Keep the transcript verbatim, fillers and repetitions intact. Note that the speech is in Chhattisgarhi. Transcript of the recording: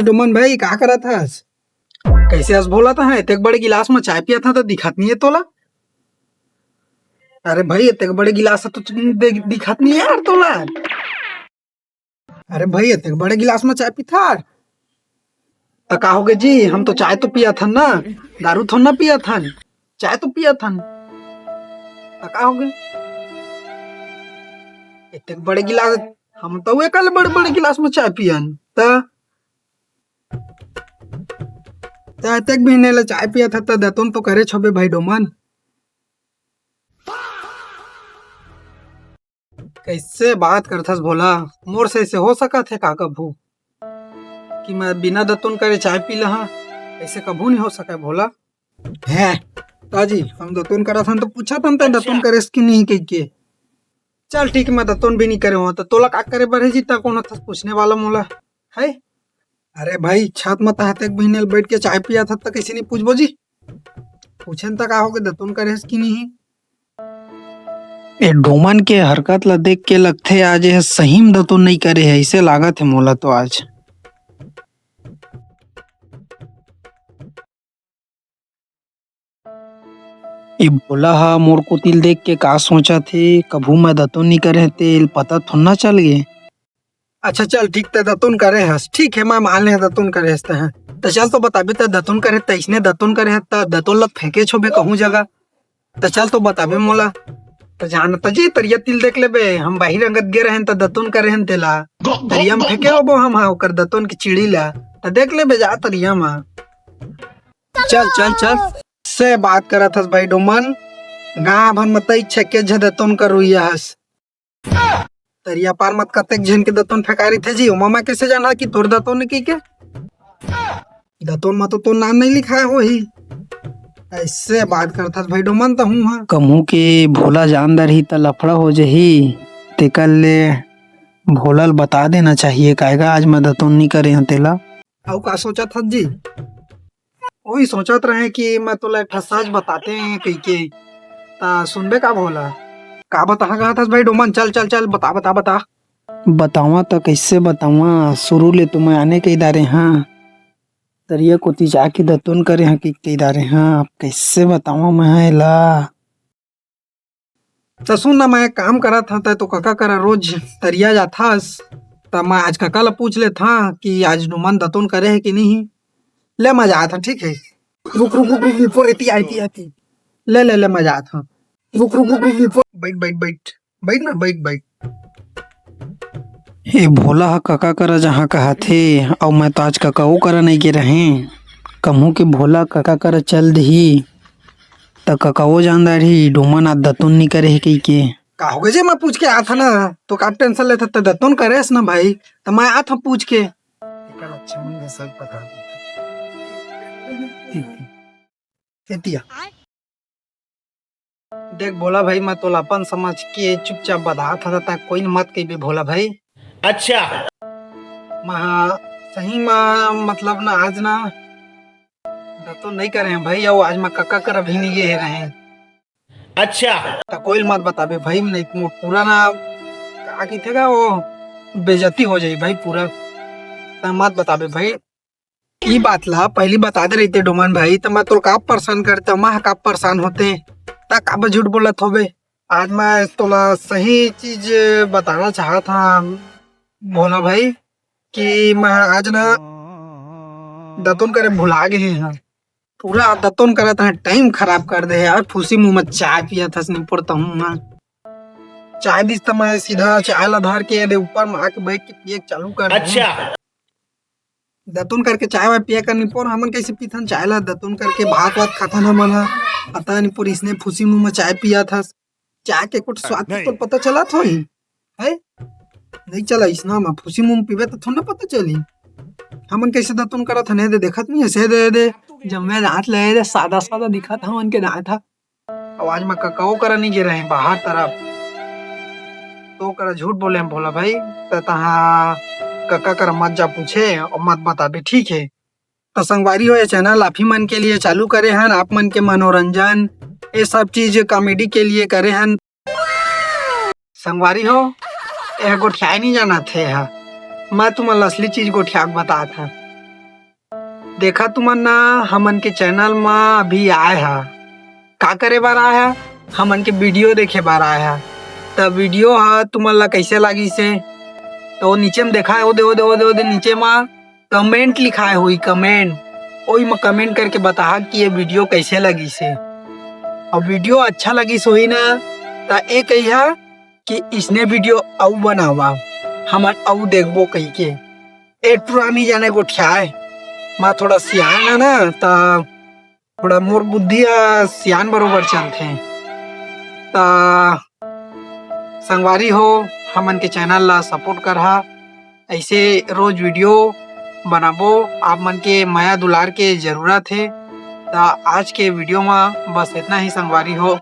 डोमन भाई, का करत हस? कइसे हस भोला? तहाँ एतेक बड़े गिलास म चाय पियत हस त दिखत नइ हे तोला। अरे भाई, एतेक बड़े गिलास ह तो दि-, दिखत नइ हे यार तोला। अरे भाई, एतेक बड़े गिलास म चाय पीथस? त का होगे जी, हम तो चाय तो पियत हन ना, दारू थोड़ा ना पियत हन, चाय तो पियत हन। त का होगे? एतेक बड़े गिलास, हम तो एकर ले बड़े बड़े गिलास म चाय पियन। त त एतेक बिहने ले चाय पियत हस त दतोन तो करे होबे भाई डोमन। कइसे बात करथस भोला? मोर से अइसे हो सकत हे का कभू कि मैं बिना दतोन करे चाय पी लहा? अइसे कभू नइ हो सकय भोला। हे, ताजी, हम दतोन करत हन त पूछत हन, त दतोन करेस कि नहीं कहिके। चल ठीक, मैं दतोन भी नइ करे हों, त तोला का करे बर हे जी, त कोन हस पूछने वाला मोला, हे? अरे भाई, छत म तहाँ एतेक बिहने ले बइठ के चाय पियत हस, त कइसे नइ पूछबो जी? पूछेन त का होगे, दतोन करे हस कि नहीं? ए डोमन के हरकत ल देख के लगथे आज ए ह सही म दतोन नइ करे हे, अइसे लागत हे मोला तो आज। ए भोला ह मोर कोति ल देख के का सोचत हे, कभू मैं दतोन नइ करे हँव तेला पता थोड़ा ना चल गे। अच्छा चल ठीक, तैं दतोन करे हस, ठीक हे, मैं मान ले हँव दतोन करे हस तैं। त चल तो बताबे, तैं दतोन करे, तैं अइसने दतोन करे हस, त दतोन ल फेंकेच होबे कहूँ जगह। त चल तो बताबे मोला। त जान त जी, तरिया तीर देख लेबे, हम बाहिर अंगत गे रहेन त दतोन करे हन तेला। तरिया म फेंके होबो हम, हाँ, ओकर दतोन के चिड़ी ला। त देख लेबे जा तरिया म। चल, चल, चल। से बात करत हस भाई डोमन, गाँव भर म तैं छेके झ दतोन करोइया हस। तरिया पार म त कतेक झन के दतोन फेंकाय रहिथे जी, ओमा मैं कइसे जानहूँ कि तोर दतोन ए कहिके? दतोन म तो तोर नाम नइ लिखाय होही। अइसे बात करत हस भाई डोमन, तहूँ ह। कहूँ के भोला जान डरही त लफड़ा हो जही, तेकर ले भोला ल बता देना चाहिए, काहे गा आज मैं दतोन नइ करे हँव तेला। अउ का सोचत हस जी? ओही सोचत रहें कि मैं तोला एक ठा सच बतातेंव कहिके। त सुनबे का भोला? का बताहूँ कहत हस भाई डोमन? चल, चल, चल, बता, बता, बता। बतावँव त कइसे बतावँव? सुरू ले तो मैं आने कहि डारे हँव। तरिया कोति जाके दतोन करे हँव कहि डारे हँव। अब कइसे बतावँव मैं एला? त सुन ना, मैं एक काम करत हँव, तैं तो कका करा रोज तरिया जाथस, त मैं आज कका ल पूछ लेथँव कि आज डोमन दतोन करे हे कि नहीं। ले मैं जात हँव, ठीक हे। रुक, रुक, रुक, रुक, निपोर, एती आ, एती आ, एती। ले, ले, ले, मैं जात हँव। रुक, रुक, रुक, रुक, निपोर। बइठ, बइठ, बइठ। बइठ ना, बइठ, बइठ। ए भोला ह कका करा जाहूँ कहत हे, अउ मैं तो आज ककाओ करा नइ गे रहेंव। कहूँ के भोला कका करा चल दिही, त ककाओ जान डारही, डोमन आज दतोन नइ करे हे कहिके। का होगे जी, मैं पूछ के आत हँव ना, तैं का tension लेथस, तैं दतोन करे हस ना भाई, त मैं आत हँव पूछ के। एकर अच्छा मन के सब पता। एती आ। देख भोला भाई, मैं तोला अपन समझ के चुपचाप बतात हँव, तैं कोई ल मत कहिबे भोला भाई। अच्छा। मैं सही म, मतलब ना, आज ना दतोन नइ करे हँव भाई, अउ आज मैं कका करा भी नइ गे रहेंव। अच्छा। त कोई ल मत बताबे भाई, नहीं त मोर पूरा ना, का कहिथे गा वो, बेइज्जती हो जाही भाई पूरा। तैं मत बताबे भाई। ई बात ला पहिली बता दे रहिते डोमन भाई, त मैं तोला का परेशान करतेंव, मैं का परेशान होतेंव, तैं काबर झूठ बोलत होबे। आज मैं तोला सही चीज बताना चाहत हँव भोला भाई, कि मैं आज ना दतोन करे भुला गे हँव। पूरा दतोन करत हँव, time खराब कर दे हे यार, फूसी मुँह म चाय पियत हस निपोर तहूँ ह। चाय दिस त मैं सीधा चाय ला धर के एदे ऊपर म आके बइठ के पिए के चालू कर देहूँ। अच्छा। दतोन करके चाय वाय पिए कर निपोर, हमन कइसे पीथन चाय ला? दतोन करके भात वात खाथन हमन ह, अता निपोर इसने फूसी मुँह म चाय पियत हस। चाय के कुछ स्वाद तो पता चलत होही, हे? नइ चला, इसना म फूसी मुँह म पीबे त थोड़ा ना पता चलही। हमन कइसे दतोन करत हन, एदे देखत नइ हस, एदे, एदे, जम्मे दाँत ले एदे सादा सादा दिखत हे हमन के दाँत ह। अउ आज मैं ककाओ करा नइ गे रहेंव बाहर तरफ, तो करा झूठ बोले हँव भोला भाई, त तहाँ कका करा मत जा पूछे अउ मत बताबे, ठीक हे? त संगवारी हो, ये channel आप ही मन के लिए चालू करे हन, आप मन के मनोरंजन, ये सब चीज comedy के लिए करे हन। संगवारी हो, ये गोठियाए नइ जानत हे, ये ह मैं तुमन ला असली चीज गोठिया के बतात हँव। देखा तुमन ना, हमन के चैनल म अभी आए हा। का करे बर आए हा? हमन के वीडियो देखे बर आए हा। त वीडियो हा तुमन ला कैसे लगिस हे? तो नीचे म देखा हे, ओदे, ओदे, ओदे, ओदे नीचे म कमेंट लिखाए होई, कमेंट। ओई म कमेंट करके बताहा कि ये वीडियो कैसे लगिस हे। अउ वीडियो अच्छा लगिस होही ना, त ए कहिहा कि इसने वीडियो अउ बनावा, हमन अउ देखबो कहिके। ए टुरा नी जाने गोठियाए, मैं थोड़ा सियान है ना, त थोड़ा मोर बुद्धि ह सियान बरोबर चलथे। त संगवारी हो, हमन के चैनल ला सपोर्ट करहा, ऐसे रोज वीडियो बनाबो, आप मन के मया दुलार के जरूरत हे। त आज के वीडियो म बस इतना ही संगवारी हो।